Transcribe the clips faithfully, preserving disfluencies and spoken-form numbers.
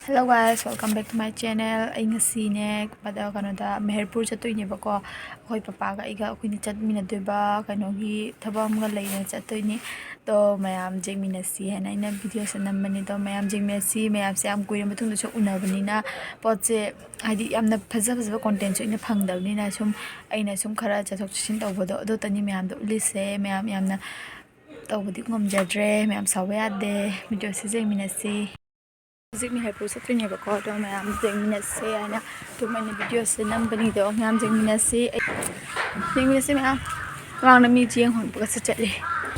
Hello guys, welcome back to my channel. ꯑꯩ ꯉꯁꯤꯅꯦ ꯀꯩꯅꯣꯗ, ꯃꯦꯍꯔꯄꯨꯔ ꯆꯠꯇꯣꯏꯅꯦꯕꯀꯣ꯫ ꯑꯩꯈꯣꯏ ꯄꯄꯥꯒ ꯑꯩꯒ ꯑꯩꯈꯣꯏꯅꯤ ꯆꯠꯃꯤꯟꯅꯗꯣꯏꯕ, ꯀꯩꯅꯣꯒꯤ ꯊꯕꯛ ꯑꯃꯒ ꯂꯩꯅ ꯆꯠꯇꯣꯏꯅꯤ꯫ ꯑꯗꯣ ꯃꯌꯥꯝ ꯌꯦꯡꯃꯤꯟꯅꯁꯤ ꯍꯥꯏꯅ ꯑꯩꯅ ꯚꯤꯗꯤꯑꯣꯁꯦ ꯅꯝꯕꯅꯤ꯫ ꯑꯗꯣ ꯃꯌꯥꯝ ꯌꯦꯡꯃꯤꯟꯅꯁꯤ, ꯃꯌꯥꯝꯁꯦ ꯌꯥꯝ ꯀꯨꯏꯔ ꯃꯇꯨꯡꯗꯁꯨ ꯎꯅꯕꯅꯤꯅ ꯄꯣꯠꯁꯦ, ꯍꯥꯏꯗꯤ ꯌꯥꯝꯅ ꯐꯖ ꯐꯖꯕ ꯀꯣꯟꯇꯦꯟꯁꯨ ꯑꯩꯅ ꯐꯪꯗꯕꯅꯤꯅ ꯁꯨꯝ ꯑꯩꯅ ꯁꯨꯝ ꯈꯔ ꯆꯠꯊꯣꯛ ꯆꯠꯁꯤꯟ ꯇꯧꯕꯗꯣ ꯑꯗꯨꯇꯅꯤ ꯃꯌꯥꯝꯗ ꯎꯠꯂꯤꯁꯦ꯫ ꯃꯌꯥꯝ ꯌꯥꯝꯅ ꯇꯧꯕꯗꯤ ꯉꯝꯖꯗ꯭ꯔꯦ, ꯃꯌꯥꯝ ꯁꯥꯎꯕ ꯌꯥꯗꯦ꯫ ꯚꯤꯗꯤꯑꯣꯁꯦ ꯌꯦꯡꯃꯤꯟꯅꯁꯤ꯫ ꯍꯧꯖꯤꯛ ꯃꯦꯍꯔꯄꯨꯔ ꯆꯠꯇꯣꯏꯅꯦꯕꯀꯣ, ꯑꯗꯣ ꯃꯌꯥꯝ ꯌꯦꯡꯃꯤꯟꯅꯁꯦ ꯍꯥꯏꯅ ꯑꯗꯨꯝ ꯑꯩꯅ ꯚꯤꯗꯤꯑꯣꯁꯦ ꯅꯝꯕꯅꯤꯗꯣ꯫ ꯃꯌꯥꯝ ꯌꯦꯡꯃꯤꯟꯅꯁꯦ, ꯌꯦꯡꯃꯤꯟꯅꯁꯦ ꯃꯌꯥꯝ꯫ ꯃꯃꯥꯡꯗ ꯃꯤ ꯆꯦꯡ ꯍꯣꯟꯕꯒꯁꯨ ꯆꯠꯂꯦ꯫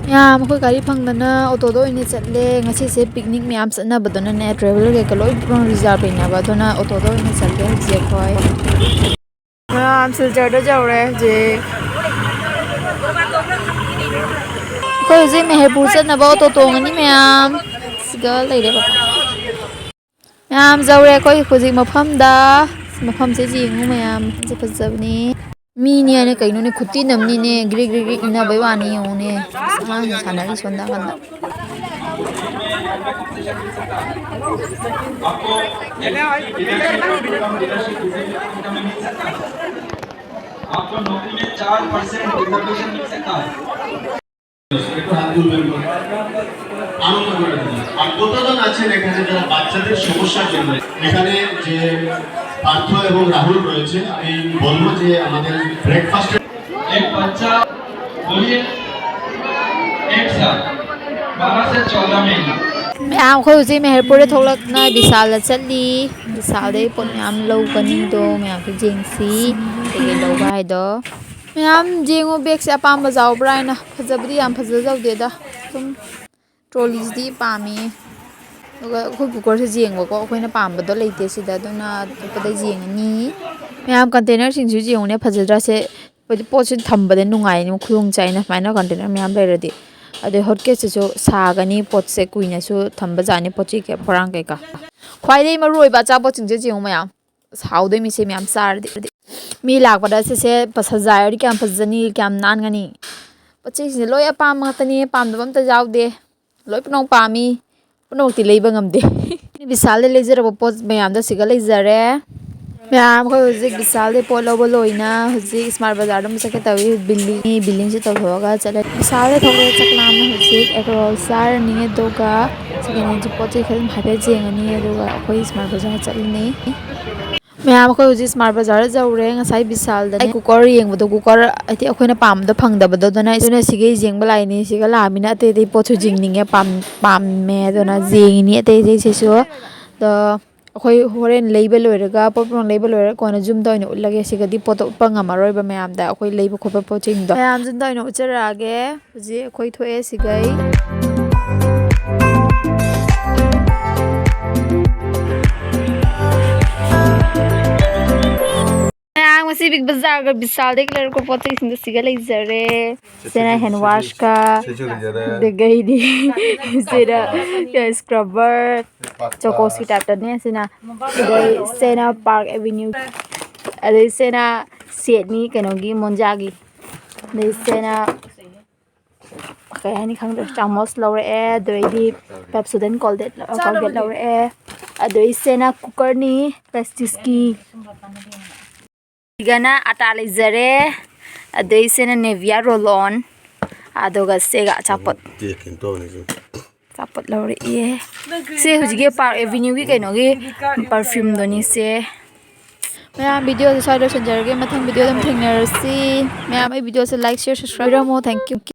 ꯃꯌꯥꯝ ꯑꯩꯈꯣꯏ ꯒꯥꯔꯤ ꯐꯪꯗꯅ ꯑꯣꯇꯣꯗ ꯑꯣꯏꯅ ꯆꯠꯂꯦ꯫ ꯉꯁꯤꯁꯦ ꯄꯤꯛꯅꯤꯛ ꯃꯌꯥꯝ ꯆꯠꯅꯕꯗꯨꯅꯅꯦ, ꯇ꯭ꯔꯦꯚꯦꯂꯔ ꯀꯩꯀꯥ ꯂꯣꯏ ꯄꯨꯔꯥ ꯔꯤꯖꯥꯔꯚ ꯂꯩꯅꯕ, ꯑꯗꯨꯅ ꯑꯣꯇꯣꯗ ꯑꯣꯏꯅ ꯆꯠꯂꯦ ꯍꯧꯖꯤꯛ ꯑꯩꯈꯣꯏ꯫ ꯃꯌꯥꯝ ꯁꯤꯜꯆꯔꯗ ꯌꯧꯔꯦ ꯍꯧꯖꯤꯛ꯫ ꯑꯩꯈꯣꯏ ꯍꯧꯖꯤꯛ ꯃꯦꯍꯔꯄꯨꯔ ꯆꯠꯅꯕ ꯑꯣꯇꯣ ꯇꯣꯡꯉꯅꯤ ꯃꯌꯥꯝ꯫ ꯁꯤꯒ ꯂꯩꯔꯦ ꯄꯄꯥ꯫ ꯃꯌꯥꯝ ꯌꯧꯔꯦ ꯑꯩꯈꯣꯏ ꯍꯧꯖꯤꯛ ꯃꯐꯝꯗ꯫ ꯃꯐꯝꯁꯦ ꯌꯦꯡꯉꯨ ꯃꯌꯥꯝ, ꯃꯐꯝꯁꯦ ꯐꯖꯕꯅꯤ꯫ ꯃꯤꯅꯦꯅ ꯀꯩꯅꯣꯅꯦ, ꯈꯨꯠꯇꯤꯟ ꯑꯃꯅꯤꯅꯦ, ꯒ꯭ꯔꯤꯛ ꯒ꯭ꯔꯤꯛ ꯒ꯭ꯔꯤꯛ ꯏꯟꯅꯕꯩ ꯋꯥꯅꯤ ꯌꯦꯡꯉꯨꯅꯦ꯫ ꯑꯁ, ꯑꯉꯥꯡꯁꯤꯡ ꯁꯥꯟꯅꯔꯤ ꯁꯣꯝ ꯅꯥꯀꯟꯗ꯫ आपको नौकरी में चार परसेंट रिजर्वेशन मिल सकता है। একটু হাত তুলবেন। আনন্দ করে দিন। আর কতজন আছেন এখানে যারা বাচ্চাদের সমস্যার জন্য? এখানে যে পার্থ এবং রাহুল রয়েছে, আমি বলবো যে আমাদের ব্রেকফাস্ট। एक बच्चा, बोलिए, एक साल, बारह से चौदह महीना। ꯃꯌꯥꯝ ꯑꯩꯈꯣꯏ ꯍꯧꯖꯤꯛ ꯃꯦꯍꯔꯄꯨꯔꯗ ꯊꯣꯛꯂꯛꯅ ꯕꯤꯁꯥꯜꯗ ꯆꯠꯂꯤ꯫ ꯕꯤꯁꯥꯜꯗꯩ ꯄꯣꯠ ꯃꯌꯥꯝ ꯂꯧꯒꯅꯤꯗꯣ, ꯃꯌꯥꯝꯁꯨ ꯌꯦꯡꯁꯤ ꯀꯩꯀꯩ ꯂꯧꯕ ꯍꯥꯏꯗꯣ꯫ ꯃꯌꯥꯝ ꯌꯦꯡꯉꯣ, ꯕꯦꯒꯁꯦ ꯑꯄꯥꯝꯕ ꯌꯥꯎꯕ꯭ꯔꯥ ꯍꯥꯏꯅ꯫ ꯐꯖꯕꯗꯤ ꯌꯥꯝ ꯐꯖꯖꯧꯗꯦꯗ꯫ ꯁꯨꯝ ꯇ꯭ꯔꯣꯂꯤꯁꯤꯗꯤ ꯄꯥꯝꯃꯤ꯫ ꯑꯗꯨꯒ ꯑꯩꯈꯣꯏ ꯀꯨꯀꯔꯁꯦ ꯌꯦꯡꯕꯀꯣ, ꯑꯩꯈꯣꯏꯅ ꯄꯥꯝꯕꯗꯣ ꯂꯩꯇꯦ ꯁꯤꯗ, ꯑꯗꯨꯅ ꯑꯇꯣꯞꯄꯗ ꯌꯦꯡꯉꯅꯤ꯫ ꯃꯌꯥꯝ ꯀꯟꯇꯦꯅꯔꯁꯤꯡꯁꯨ ꯌꯦꯡꯉꯨꯅꯦ, ꯐꯖꯗ꯭ꯔꯥ ꯁꯦ? ꯑꯩꯈꯣꯏꯗꯤ ꯄꯣꯠꯁꯦ ꯊꯝꯕꯗ ꯅꯨꯡꯉꯥꯏꯅꯤ, ꯈꯨꯗꯣꯡ ꯆꯥꯏꯅ ꯁꯨꯃꯥꯏꯅ ꯀꯟꯇꯦꯅꯔ ꯃꯌꯥꯝ ꯂꯩꯔꯗꯤ꯫ ꯑꯗꯩ ꯍꯣꯠ ꯀꯦꯁꯁꯤꯁꯨ ꯁꯥꯒꯅꯤ, ꯄꯣꯠꯁꯦ ꯀꯨꯏꯅꯁꯨ ꯊꯝꯕ ꯌꯥꯅꯤ, ꯄꯣꯠ ꯆꯩ ꯀꯌꯥ, ꯄꯣꯔꯥꯡ ꯀꯩꯀꯥ꯫ ꯈ꯭ꯋꯥꯏꯗꯩ ꯃꯔꯨ ꯑꯣꯏꯕ ꯑꯆꯥꯄꯣꯠꯁꯤꯡꯁꯦ ꯌꯦꯡꯉꯨ ꯃꯌꯥꯝ꯫ ꯑꯁ, ꯍꯥꯎꯗꯣꯏ ꯃꯤꯁꯦ ꯃꯌꯥꯝ ꯆꯥꯔꯗꯤ꯫ ꯃꯤ ꯂꯥꯛꯄꯗ ꯁꯤꯁꯦ ꯐꯖꯔꯗꯤ ꯀꯌꯥꯝ ꯐꯖꯅꯤ, ꯀꯌꯥꯝ ꯅꯥꯟꯒꯅꯤ꯫ ꯄꯣꯠ ꯆꯩꯁꯤꯡꯁꯦ ꯂꯣꯏ ꯑꯄꯥꯝꯕ ꯉꯥꯛꯇꯅꯤ, ꯄꯥꯝꯗꯕ ꯑꯝꯇ ꯌꯥꯎꯗꯦ꯫ ꯂꯣꯏ ꯄꯨꯝꯅꯃꯛ ꯄꯥꯝꯃꯤ, ꯄꯨꯝꯅꯃꯛꯇꯤ ꯂꯩꯕ ꯉꯝꯗꯦ꯫ ꯕꯤꯁꯥꯜꯗ ꯂꯩꯖꯔꯕ ꯄꯣꯠ ꯃꯌꯥꯝꯗꯣ ꯁꯤꯒ ꯂꯩꯖꯔꯦ꯫ ꯃꯌꯥꯝ ꯑꯩꯈꯣꯏ ꯍꯧꯖꯤꯛ ꯕꯤꯁꯥꯜꯗꯩ ꯄꯣꯠ ꯂꯧꯕ ꯂꯣꯏꯅ ꯍꯧꯖꯤꯛ ꯁ꯭ꯃꯥꯔꯠ ꯕꯖꯥꯔꯗ ꯑꯃꯨꯛ ꯆꯠꯀꯦ ꯇꯧꯏ꯫ ꯕꯤꯜꯂꯤꯡ ꯕꯤꯜꯂꯤꯡꯁꯦ ꯇꯧꯊꯣꯛꯑꯒ ꯆꯠꯂꯦ꯫ ꯕꯤꯁꯥꯜꯗ ꯊꯣꯛꯂꯛꯑꯦ꯫ ꯆꯥꯛ ꯂꯥꯝꯃꯦ꯫ ꯍꯧꯖꯤꯛ ꯑꯦꯒ ꯔꯣꯜ ꯆꯥꯔꯅꯤ, ꯑꯗꯨꯒ ꯁꯦꯀꯦꯟ ꯍꯦꯟꯁꯦ ꯄꯣꯠ ꯆꯩ ꯈꯔ ꯑꯗꯨꯝ ꯍꯥꯏꯐꯦꯠ ꯌꯦꯡꯉꯅꯤ, ꯑꯗꯨꯒ ꯑꯩꯈꯣꯏ ꯁ꯭ꯃꯥꯔꯠ ꯕꯖꯥꯔ ꯆꯠꯂꯅꯤ꯫ ꯃꯌꯥꯝ ꯑꯩꯈꯣꯏ ꯍꯧꯖꯤꯛ ꯁ꯭ꯃꯥꯔꯠ ꯕꯖꯥꯔꯗ ꯌꯧꯔꯦ꯫ ꯉꯁꯥꯏ ꯕꯤꯁꯥꯜꯗꯅꯦ ꯑꯩ ꯀꯨꯀꯔ ꯌꯦꯡꯕꯗꯣ, ꯀꯨꯀꯔ ꯍꯥꯏꯗꯤ ꯑꯩꯈꯣꯏꯅ ꯄꯥꯝꯕꯗꯣ ꯐꯪꯗꯕꯗꯣ, ꯑꯗꯨꯅ ꯑꯗꯨꯅ ꯁꯤꯒ ꯌꯦꯡꯕ ꯂꯥꯛꯏꯅꯤ꯫ ꯁꯤꯒ ꯂꯥꯛꯑꯃꯤꯅ ꯑꯇꯩ ꯑꯇꯩ ꯄꯣꯠꯁꯨ ꯌꯦꯡꯅꯤꯡꯉꯦ, ꯄꯥꯝ ꯄꯥꯝꯃꯦ꯫ ꯑꯗꯨꯅ ꯌꯦꯡꯉꯤꯅꯤ ꯑꯇꯩ ꯑꯇꯩꯁꯤꯁꯨ꯫ ꯑꯗꯣ ꯑꯩꯈꯣꯏ ꯍꯣꯔꯦꯟ ꯂꯩꯕ ꯂꯣꯏꯔꯒ, ꯄꯣꯠ ꯄꯨꯝꯅꯃꯛ ꯂꯩꯕ ꯂꯣꯏꯔꯒ ꯀꯣꯟꯅ ꯌꯨꯝꯗ ꯑꯣꯏꯅ ꯎꯠꯂꯒꯦ꯫ ꯁꯤꯒꯗꯤ ꯄꯣꯠꯇꯣ ꯎꯠꯄ ꯉꯝꯃꯔꯣꯏꯕ ꯃꯌꯥꯝꯗ, ꯑꯩꯈꯣꯏ ꯂꯩꯕ ꯈꯣꯠꯄ ꯄꯣꯠꯁꯤꯡꯗꯣ꯫ ꯃꯌꯥꯝ ꯌꯨꯝꯗ ꯑꯣꯏꯅ ꯎꯠꯆꯔꯛꯑꯒꯦ꯫ ꯍꯧꯖꯤꯛ ꯑꯩꯈꯣꯏ ꯊꯣꯛꯑꯦ ꯁꯤꯒꯩ꯫ ꯃꯌꯥꯝ ꯉꯁꯤ ꯕꯤꯛ ꯕꯖꯥꯔꯒ ꯕꯤꯁꯥꯜꯗꯒꯤ ꯂꯩꯔꯛꯄ ꯄꯣꯠ ꯆꯩꯁꯤꯡꯗꯣ ꯁꯤꯒ ꯂꯩꯖꯔꯦ꯫ ꯁꯤꯅ ꯍꯦꯟ ꯋꯥꯁꯀ, ꯁꯤꯁꯨ ꯂꯩꯖꯔꯦ꯫ ꯑꯗꯒꯤꯗꯤ ꯁꯤꯅ ꯁ꯭ꯀ꯭ꯔꯕꯔ, ꯆꯣꯀꯣꯁꯀꯤ ꯇꯥꯏꯞꯇꯅꯦ ꯁꯤꯅ꯫ ꯑꯗꯩ ꯁꯤꯅ ꯄꯥꯔꯛ ꯑꯦꯚꯦꯅ꯭ꯌꯨ, ꯑꯗꯩ ꯁꯤꯅ ꯁꯦꯠꯅꯤ ꯀꯩꯅꯣꯒꯤ, ꯃꯣꯟꯖꯥꯒꯤ꯫ ꯑꯗꯩ ꯁꯤꯅ ꯀꯩ ꯍꯥꯏꯅꯤ ꯈꯪꯗ꯭ꯔꯦ꯫ ꯆꯥꯃꯁ ꯂꯧꯔꯛꯑꯦ, ꯑꯗꯩꯗꯤ ꯄꯦꯞꯁꯣꯗꯦꯟ ꯀꯣꯜꯒꯦꯠ ꯀꯣꯜꯒꯦꯠ ꯂꯧꯔꯛꯑꯦ꯫ ꯑꯗꯩ ꯁꯤꯅ ꯀꯨꯀꯔꯅꯤ, ꯄ꯭ꯔꯦꯁꯇꯤꯖꯀꯤ꯫ ꯁꯤꯒꯅ ꯑꯇꯥ ꯂꯩꯖꯔꯦ꯫ ꯑꯗꯩ ꯁꯤꯅ ꯅꯦꯚꯤꯌꯥ ꯔꯣꯜ ꯑꯣꯟ꯫ ꯑꯗꯨꯒ ꯁꯤꯒ ꯑꯆꯥꯄꯣꯠ꯫ ꯇꯦꯛꯀꯦꯅ ꯇꯧꯔꯤꯁꯦ꯫ ꯑꯆꯥꯄꯣꯠ ꯂꯧꯔꯛꯑꯦ꯫ ꯁꯤ ꯍꯧꯖꯤꯛꯀꯤ ꯄꯥꯔꯛ ꯑꯦꯚꯦꯅ꯭ꯌꯨꯒꯤ ꯀꯩꯅꯣꯒꯤ ꯄꯔꯐ꯭ꯌꯨꯝꯗꯨꯅꯤ ꯁꯦ꯫ ꯃꯌꯥꯝ, ꯚꯤꯗꯤꯑꯣꯁꯦ ꯁ꯭ꯋꯥꯏꯗ ꯂꯣꯏꯁꯤꯟꯖꯔꯒꯦ꯫ ꯃꯊꯪ ꯚꯤꯗꯤꯑꯣꯗ ꯑꯃꯨꯛ ꯊꯦꯡꯅꯔꯁꯤ꯫ ꯃꯌꯥꯝ, ꯑꯩ ꯚꯤꯗꯤꯑꯣꯁꯦ like, share, subscribe ꯇꯧꯕꯤꯔꯝꯃꯣ꯫ Thank you꯫